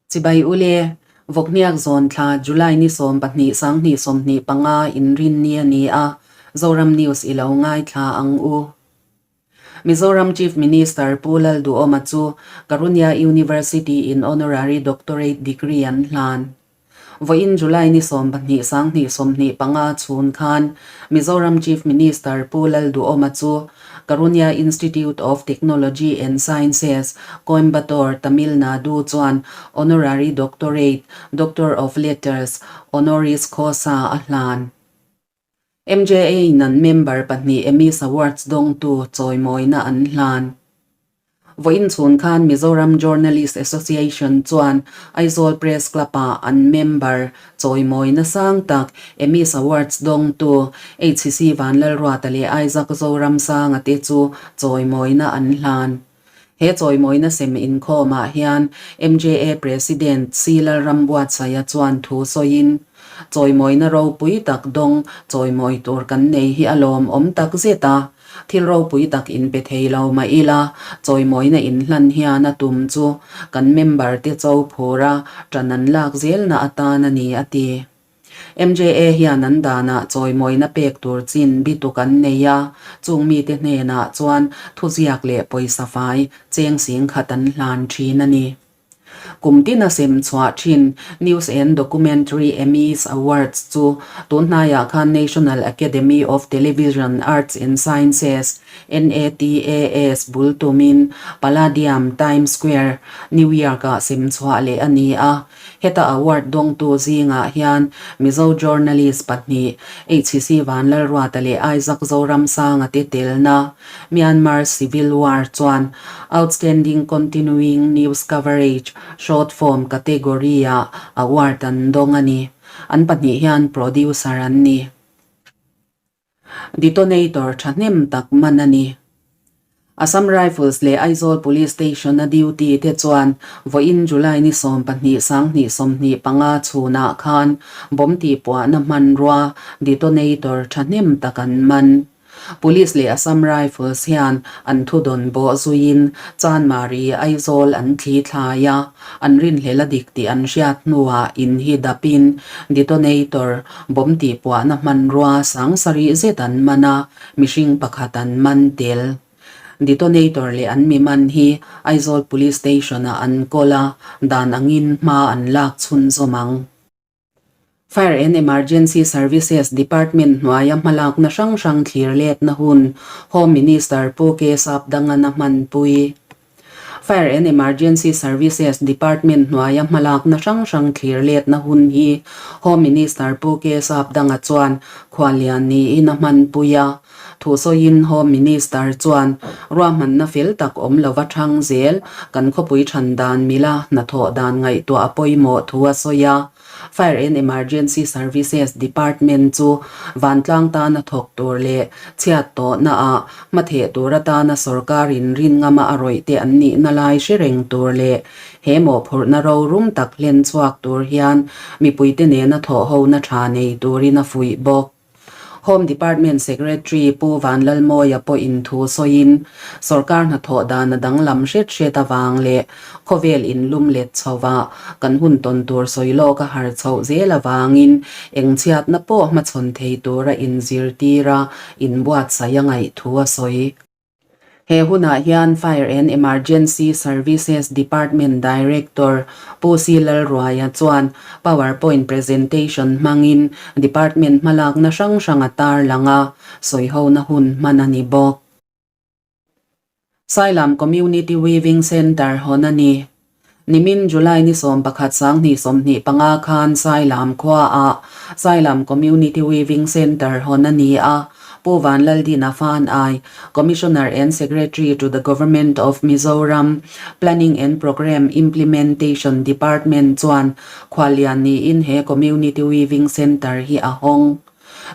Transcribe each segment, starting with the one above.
Chibai ule, Vawkhniak zawn thla July ni 12 2025 inrinni a ni a, Zoram News i lo ngaithla ang u. Mizoram Chief Minister Pu Lalduhoma chu Karunya University in Honorary Doctorate Degree an hlan. Vawiin July ni 12 2025 chhun khan Mizoram Chief Minister Pu Lalduhoma chu Karunya Institute of Technology and Sciences, Coimbatore, Tamil Nadu chuan Honorary Doctorate, Doctor of Letters, Honoris Causa a hlan. MJA in an member pahnih Emmys Awards dawngtu chawimawina an hlan. Vawiin chhun khan Mizoram Journalist Association chuan Aizawl Press Club-ah an member chawimawina sang tak Emmys Awards dawngtu HCC Vanlalruata leh Isaac Zoramsanga te chu chawimawina an hlan. He chawimawina sem inkhawmah hian MJA President C Lalrambuatsaia chuan thu sawiin, Chawimawina ropui tak dawng chawimawi tur kan nei hi a lawmawm tak zet a. Thil ropui tak in pe thei lo mah ila, chawimawina in hlan hian a tum chu kan member te cho phur a, ṭan an lak zelna atan a ni, a ti. MJA hian an danah chawimawina pek tur chin bituk an nei a, chung mite hnenah chuan thuziak leh pawisa fai cheng sing khat an hlan ṭhin a ni. Kum tina sem chhuah thin News and Documentary Emmys Awards chu tun hnaiah khan National Academy of Television Arts and Sciences, NATAS, bul tumin Palladium, Times Square, New York-ah sem chhuah leh a ni a. Heta award dawngtu zingah hian Mizo journalist pahnih HCC Vanlalruata leh Isaac Zoramsanga te telna Myanmar Civil War chuan Outstanding Continuing News Coverage, Short Form category-ah award an dawng a ni. An pahnih hian producer an ni. Detonator thahnem tak man a ni. Assam Rifles leh Aizawl Police Station-a duty te chuan vawiin July ni 12 2025 chhunah khan bomb tihpuahna hmanrua detonator thahnem tak an man. Police leh Assam Rifles hian an thudawn bawh zuiin Chanmari, Aizawl an thli thlai a, an rinhlel a dik tih an hriat hnuah in hi dapin detonator bomb tihpuahna hmanrua sang sarih zet an man a, mihring pakhat an man tel. Detonator leh an mi man hi Aizawl Police Station-ah an kawl a, dan angin hma an lak chhunzawm ang. Fire and Emergency Services Department hnuaia hmalakna hrang hrang thlir letna hun Home Minister Pu K Sapdangan a hmanpui. Fire and Emergency Services Department hnuaia hmalakna hrang hrang thlir letna hun hi Home Minister Pu K Sapdanga chuan khuallian niin a hmanpui a. Thusawiin Home Minister chuan ruahmanna fel tak awm lova thang zel kan khawpui than dan mila hnathawh dan ngaihtuah a pawimawh thu a sawi a. Fire and Emergency Services Department chu vantlang tana thawk tur leh chhiat tawhna ah hmatheh tur atana sorkar in rin ngama a rawih te an nihna lai hre reng tur leh he mawhphurhna rorum tak hlen chhuak tur hian mipuite nena thawhhona tha nei turin a fuih bawk. Home Department Secretary Pu Vanlalmawia pawhin thu sawiin, sorkar hnathawh dan a danglam hret hret avang leh khawvel inlum let chhovah kan hun tawn tur sawi lawk a har chhoh zel avangin engchhiatna pawh hmachhawn thei tura inzirtir a inbuatsaih a ngaih thu a sawi. He hunah hian Fire and Emergency Services Department Director Pu C Lalruaia chuan Power Point presentation hmangin Department hmalakna hrang hrang a tarlang a, sawihona hun hman a ni bawk. Sailam Community Weaving Centre hawn a ni. Nimin July ni 11 2025 khan Sailam khuaah Sailam Community Weaving Centre hawn a ni a, Pu Vanlaldina Fanai, Commissioner and Secretary to the Government of Mizoram, Planning and Programme Implementation Department chuan khuallian niin he Community Weaving Centre hi a hawng.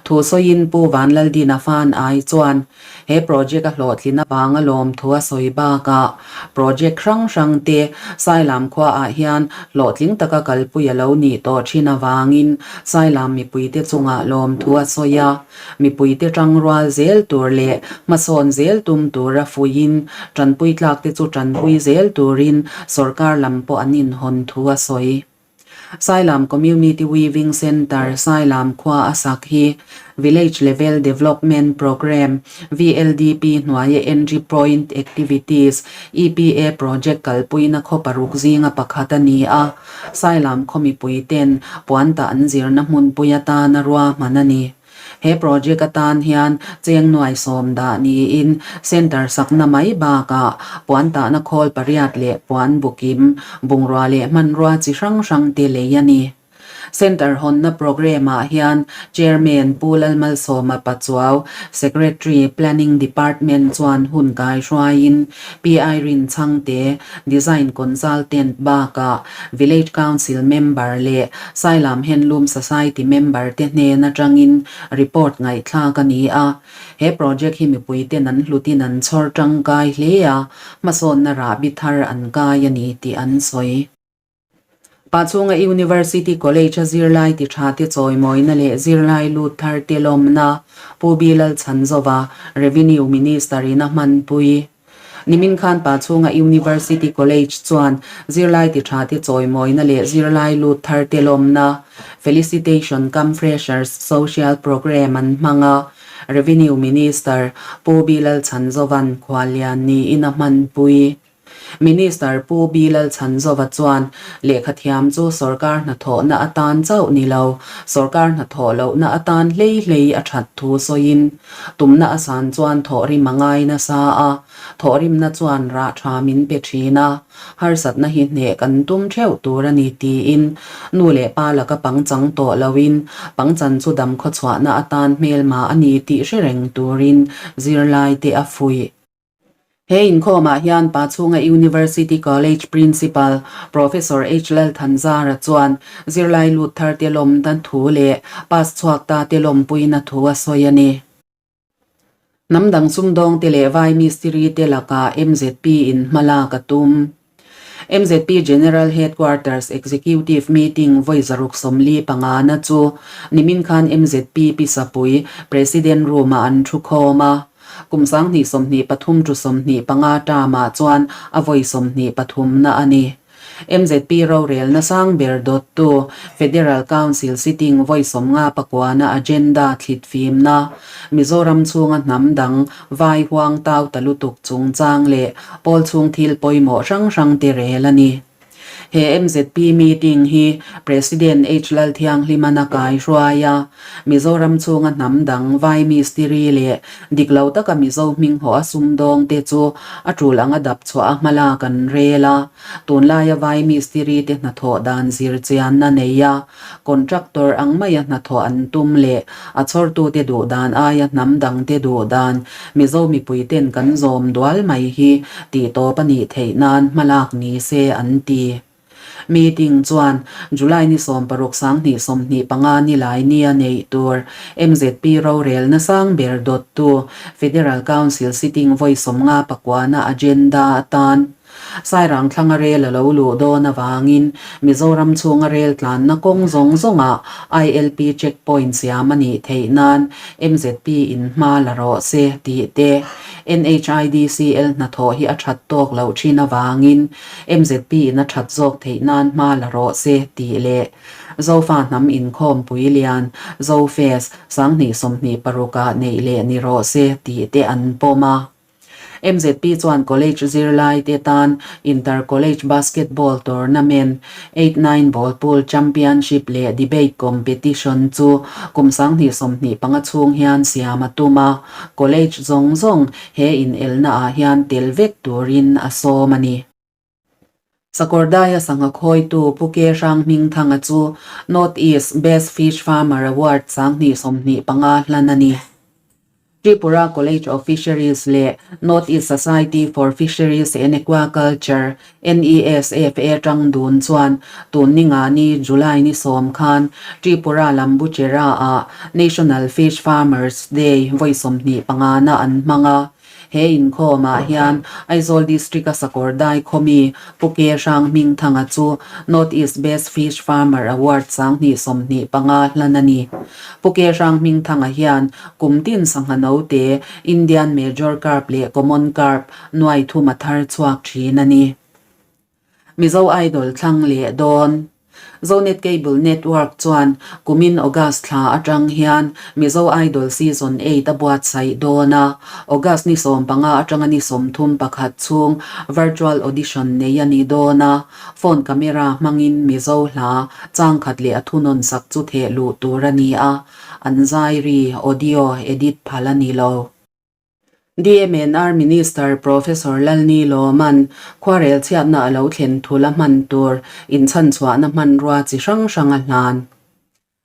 Thu sawiin Pu Vanlaldina Fan Ai chuan he project a hlawhtlin avanga lawmthu a sawi bakah project hrang hrang te Sailam khuaah hian hlawhtling taka kalpui a lo nih tawh thin avangin Sailam mipuite chungah lawmthu a sawi a. Mipuite tangrual zel tur leh hmasawn zel tum tura fuiin tanpui tlak te chu tanpui zel turin sorkar lam pawh an inhawn thu a sawi. Sailam Community Weaving Centre Sailam khua a sak hi Village Level Development Programme, VLDP, hnuaia Entry Point Activities, EPA, project kalpuina khaw paruk zinga pakhat a ni a, Sailam khaw mipui ten puantah an zirna hmunpui atana ruahman a ni. He project atan hian cheng nuai sawm dah niin centre sakna mai bakah puan tahna khawl pariat leh puan bukim, bungrua leh hmanrua chi hrang hrang te lei a ni. Centre hawnna programme ah hian Chairman Pu Lalmalsawma Pachuau, Secretary, Planning Department chuan hun kai hruaiin Pi Irene Chhangte, Design Consultant bakah Village Council member leh Sailam Handloom Society member te hnen atangin report ngaihthlak a ni a. He project hi mipui ten an hlutin an chhawr tangkai hle a, hmasawnna rahbi thar an kai a ni tih an sawi. Pahchhunga University College a zirlai ti tha te chawimawina leh zirlai lut thar te lawmna Pu Bilal Chhanzova, Revenue Minister in a hmanpui. Nimin khan Pahchhunga University College chuan zirlai ti tha te chawimawina leh zirlai lut thar te lawmna Felicitation cum Freshers Social Programme an hmang a, Revenue Minister Pu Bilal Chhanzovan khuallian niin a hmanpui. Minister Pu B. Lalchhanzova chuan lehkhathiam chu sorkar hnathawhna atan chauh ni lo, sorkar hnathawh lohna atan hlei hlei a that thu sawiin, tumna a san chuan thawhrim a ngai nasa a, thawhrimna chuan rah tha min pe thin a, harsatna hi hneh kan tum theuh tur a ni tiin nu leh pa laka pangchang tawh loin pangchan chu damkhawchhuahna atan hmelma a ni tih hre reng turin zirlaite a fuih. He inkhawmah hian Pachhunga University College Principal Professor H. Lalthanzara chuan zirlai lut tharte lawmna thu leh pass chhuak ta te lawmpuina thu a sawi a ni. Hnam dang sumdawngte leh vai mistiri te lakah MZP in hmalak a tum. MZP General Headquarters Executive Meeting vawi 145 na chu nimin khan MZP Pisapui President Room-ah an thu khawm a. Kum 2023 to 25 term-ah chuan a vawi 23 na a ni. MZP rorelna sang ber dawttu Federal Council sitting vawi 59 na agenda thlit fimna, Mizoram chhunga hnam dang vai huang tau ta lutuk chungchang leh pawl chhung thil pawimawh hrang hrang te rel a ni. He MZP meeting hi President H. Lalthianghliman a kai hruai a, Mizoram chhunga hnam dang vai mistiri leh dik lo taka Mizo hming haw a sumdawng te chu a tul anga dap chhuah a hmala kan rel a, tunlaia vai mistiri te hnathawh dan zir chianna nei a, Contractor ang maia hnathawh an tum leh a chhawrtute duh dan aia hnam dangte duh dan Mizo mipuiten kan zawm dual mai hi tih tawp a nih theih nan hmalak ni se an ti. Meeting chuan July ni 16 2025 ni lai nia neih tur MZP rorelna sang ber dawttu Federal Council sitting vawi 59 na agenda atan Sairang thlanga rel a lo luh dawn avangin Mizoram chhunga rel tlanna kawng zawng zawngah ILP check point siam a nih theih nan MZP in hma la rawh se tih te, NHIDCL hnathawh hi a that tawk loh thin avangin MZP in a that zawk theih nan hma la rawh se tih leh Zofa hnam inkhawmpui lian Zofest 2026 ah neih leh ni rawh se tih te an pawm a. MZP chuan college zirlaite tan Inter College Basketball Tournament, Eight Nine Ball Pool Championship leh Debate Competition chu kum 2025 chhung hian siam a tum a, college zawng zawng he inelna ah hian tel vek turin a sawm a ni. Sakawrdaia sangha khawitu Pu Ke Hrang Hmingthanga chu North East Best Fish Farmer Award 2025 hlan a ni. Tripura College of Fisheries leh North East Society for Fisheries and Aquaculture, NESFA, tang dun chuan tun ni nga ni July ni sawm khan Tripura Lambuchera-ah National Fish Farmers Day vawi 25 na an hmang a. He inkhawmah hian Aizawl District-a Sakawrdai khawmi Pu Ke Hrang Hmingthanga chu North East Best Fish Farmer Award 2025 hlan a ni. Pu Ke Hrang Hmingthanga hian kum tin sangha note, Indian Major Carp leh Common Carp nuai thum a thar chhuak thin a ni. Mizo Idol thlang leh dawn. Zonet Cable Network chuan kumin August thla atang hian Mizo Idol Season 8 a buatsaih dawn a, August ni 15 atanga ni 31 chhung virtual audition nei a ni dawn a, phone camera hmangin Mizo hla changkhat leh a thunawn sak chu theh luh tur a ni a, an zai ri, audio, edit phal a ni lo. DMNR Minister Professor Lalni Lawman khuarel chhiatna a lo thlen thul a hman tur inchhanchhuahna hmanrua chi hrang hrang a hlan.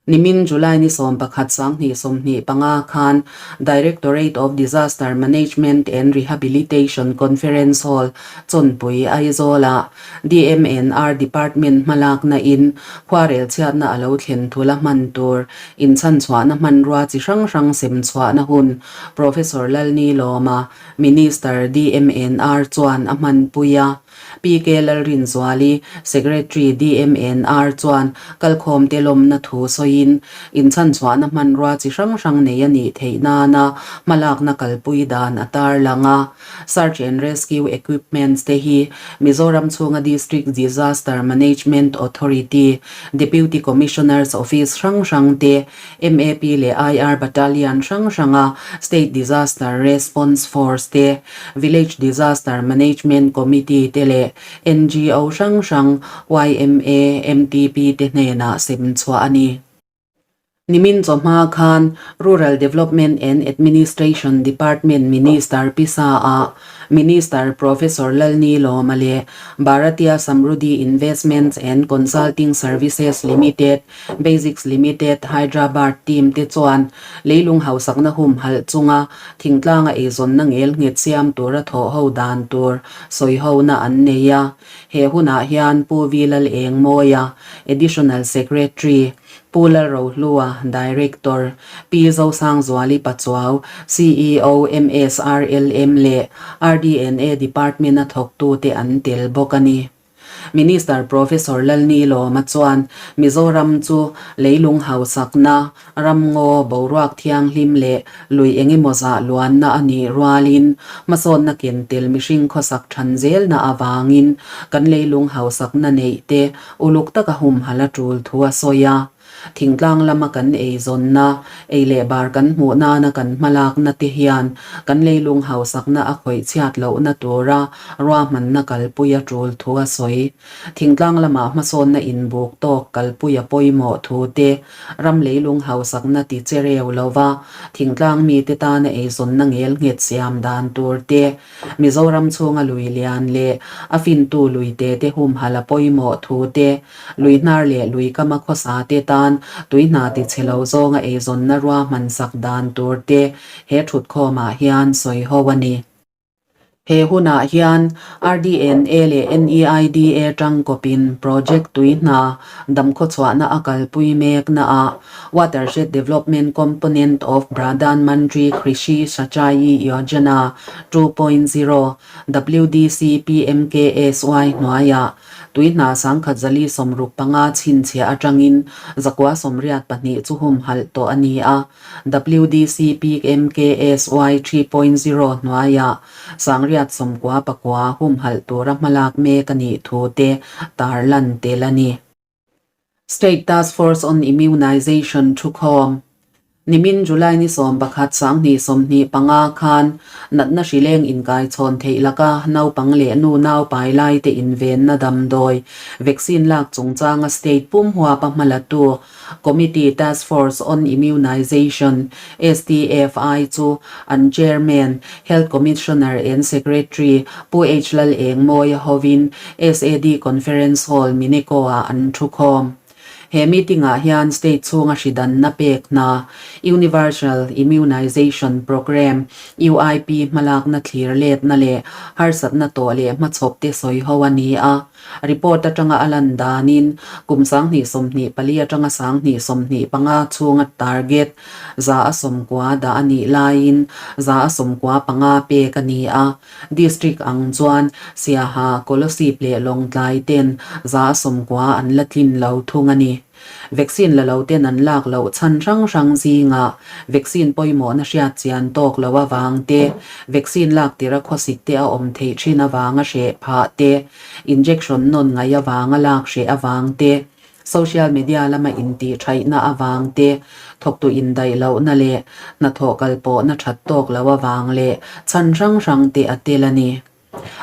Nimin July ni 11 2025 khan Directorate of Disaster Management and Rehabilitation Conference Hall, Chawnpui, Aizawlah DMNR Department hmalakna in khuarel chhiatna a lo thlen thul a hman tur inchhanchhuahna hmanrua chi hrang hrang sem chhuahna hun Professor Lalni Lawma, Minister DMNR chuan a hmanpui a. PK Lalrinzuali, Secretary DMNR chuan kalkhawmte lawmna thu sawiin, inchhanchhuahna hmanrua chi hrang hrang nei a nih theih nana hmalakna kalpui dan a tarlang a. Search and Rescue Equipments te hi Mizoram chhunga District Disaster Management Authority, Deputy Commissioner's Office hrang hrang te, MAP leh IR Battalion hrang hranga State Disaster Response Force te, Village Disaster Management Committee te leh NGO hrang hrang, yma, MTP te hnenah sem chhuah a ni. Nimin chawhma khan Rural Development and Administration Department Minister Pisa-ah Minister Professor Lalni Lawma leh Bharatiya Samruddhi Investments and Consulting Services Limited, Basics Limited, Hyderabad team te chuan leilung hausakna humhalh chunga thingtlanga eizawnna ngel nghet siam tura thawh ho dan tur sawihona an nei a. He hunah hian Pu V Lalengmawia, Additional Secretary, Pu Lalrohlua, Director, Pi Zosangzuali Pachuau, CEO, MSRLM leh RDNA Department-a thawktute an tel bawk a ni. Minister Professor Lalnilawma chuan Mizoram chu leilung hausakna, ramngaw, boruak thianghlim leh lui engemaw zah luanna a nih rualin hmasawnna ken tel mihring khawsak than zelna avangin kan leilung hausakna neih te uluk taka humhalh a tul thu a sawi a. Thingtlang lama kan eizawnna, ei leh bar kan hmuh nana kan hmalakna te hian kan leilung hausakna a khawih chhiat lohna tura ruahmanna kalpui a tul thu a sawi. Thingtlang lamah hmasawnna inbuk tawk kalpui a pawimawh thu te, ram leilung hausakna ti che reu lova thingtlang mite tana eizawnna ngel nghet siam dan tur te, Mizoram chhunga lui lian leh a fintu lui te te humhalh a pawimawh thu te, lui hnar leh lui kama khawsa te tan tui hna ti chhe lo zawnga eizawnna ruahman sak dan tur te he thutkhawmah hian sawi ho a ni. He hunah hian RDNA leh NEIDA tangkawpin project tui hna damkhawchhuahna a kalpui mekna ah Watershed Development Component of Pradhan Mantri Krishi Sachai Yojana 2.0, WDC-PMKSY, hnuaiah tui hna 1065 chhinchhiah atangin 982 chu humhalh tawh a ni a. WDC-PMKSY 3.0 hnuaiah 999 humhalh tura hmalak mek a nih thu te tarlan tel a ni. State Task Force on Immunization thukhawm, Nimin July ni 11 2025 khan natna hrileng inkaichhawn theih laka naupang leh nu naupai laite invenna damdawi vaccine lak chungchanga state pum huapa hmalatu Committee Task Force on Immunization, STFI, chu an Chairman, Health Commissioner and Secretary Pu H Lalengmawia hovin SAD Conference Hall, Mineko-ah an thukhawm. He meeting-ah hian state chhunga hri danna pek hna, Universal Immunization Programme, UIP, hmalakna thlir letna leh harsatna tawh leh hmachhawpte sawiho a ni a. Report atanga a lan danin kum 2024 atanga 2025 chhunga target 190 dah a nih laiin 195 pek a ni a. District ang chuan Siaha, Kolosip leh Lawngtlai ten 90 an la tlin lo thung a ni. Vaccine la lo ten an lak loh chhan hrang hrang zingah vaccine pawimawhna hriat chian tawk lo avang te, vaccine lak tira khawsik te a awm theih thin avanga hreh phah te, injection nawn ngaih avanga lak hreh avang te, social media lama intih thaihna avang te, thawktu indaih lohna leh hnathawh kalpawhna that tawk lo avang leh chhan hrang hrang te a tel a ni.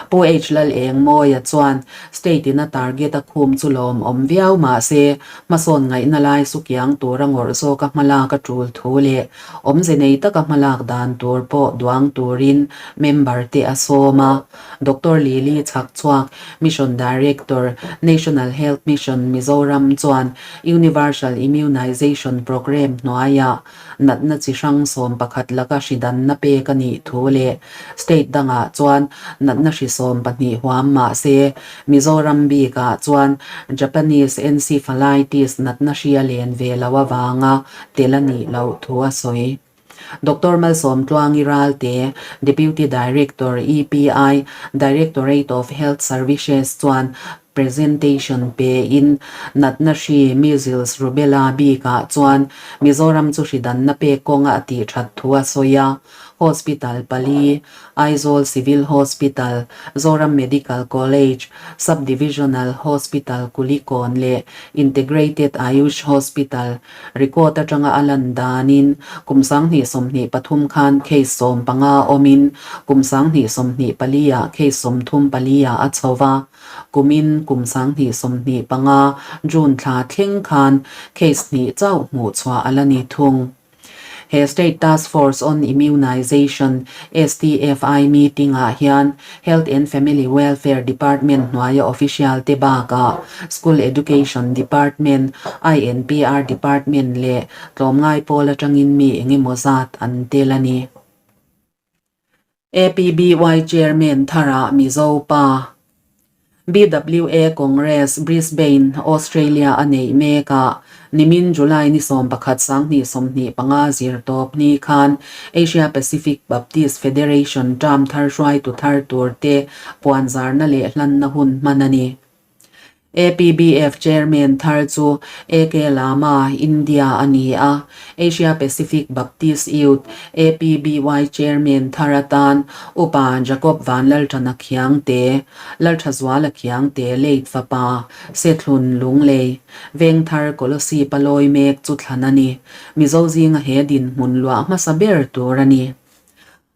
Pu H Lalengmawia chuan state in a target a khum chu lawmawm viau mah se, hmasawn ngaihna lai sukiang tura ngawrh zawka hmalak a tul thu leh awmze nei taka hmalak dan tur pawh duang turin member te a sawm a. Doctor Lily Chhakchhuak, Mission Director, National Health Mission, Mizoram chuan Universal Immunization Programme hnuaiah natna chi hrang 11 laka hri danna pek a nih thu leh state dangah chuan natna hri 12 huam mah se Mizoram bikah chuan Japanese encephalitis natna hri a len ve lo avanga tel a nih loh thu a sawi. Doctor Malsawmtluangi Ralte, Deputy Director, EPI, Directorate of Health Services chuan Presentation pe in natna hri measles rubella bik ah chuan Mizoram chu hri danna pek kawnga a tih that thu a sawi a. Hospital pali, Aizawl Civil Hospital, Zoram Medical College, Sub-Divisional Hospital Kulikawn leh Integrated Ayush Hospital record atanga a lan danin kum 2023 khan case 15 awmin kum 2024 ah case 34 ah a chho va. Kumin kum 2025 June thla thleng khan case hnih chauh hmuh chhuah a la ni thung. He State Task Force on Immunization, STFI, meeting ah hian Health and Family Welfare Department hnuaia official te bakah School Education Department, INPR Department leh tlawmngai pawl atangin mi engemaw zat an tel a ni. APBY Chairman tharah Mizo pa BWA Congress, Brisbane, Australia a neih mek a, nimin July ni 11 2025 zirtawp ni khan Asia Pacific Baptist Federation term thar hruaitu thar turte puanzarna leh hlanna hun hman a ni. APBF Chairman thar chu AK Lama, India a ni a, Asia Pacific Baptist Youth, APBY, Chairman thar atan Upa Jacob Vanlalṭhana Khiangte, Lalṭhazuala Khiangte late fapa, Sethlun Lunglei, Vengthar Kolosip a lawi mek chu thlan a ni. Mizo zinga he dinhmun luah hmasa ber tur a ni.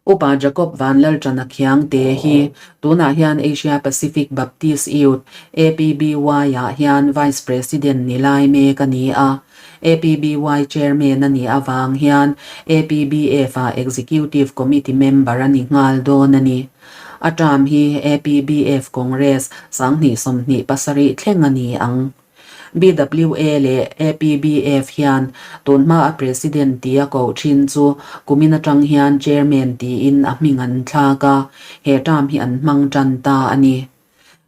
Upa Jacob Vanlalṭana Khiangte hi tunah hian Asia Pacific Baptist Youth, APBY, ah hian Vice President ni lai mek a ni a. APBY Chairman a nih avang hian APBF ah Executive Committee member a ni nghal dawn a ni. A term hi APBF Congress 2027 thleng a ni ang. BWA leh APBF hian tunhma a President tia koh thin chu kumin atang hian Chairman tiin a hming an thlak a, he term hi an hmang tan ta a ni.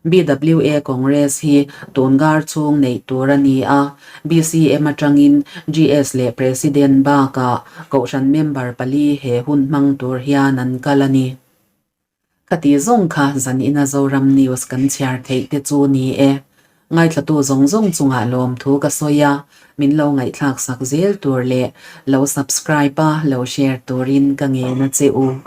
BWA Congress hi tungar chhung neih tur a ni a, BCM atangin GS leh President bakah Kohhran member pali he hun hmang tur hian an kal a ni. Ka ti zawng kha zan ina Zoram News kan chhiar theih te chu ni e. Ngaithlatu zawng zawng chungah lawmthu ka sawi a, min lo ngaihthlak sak zel tur leh lo subscribe a lo share turin ka ngen a che u.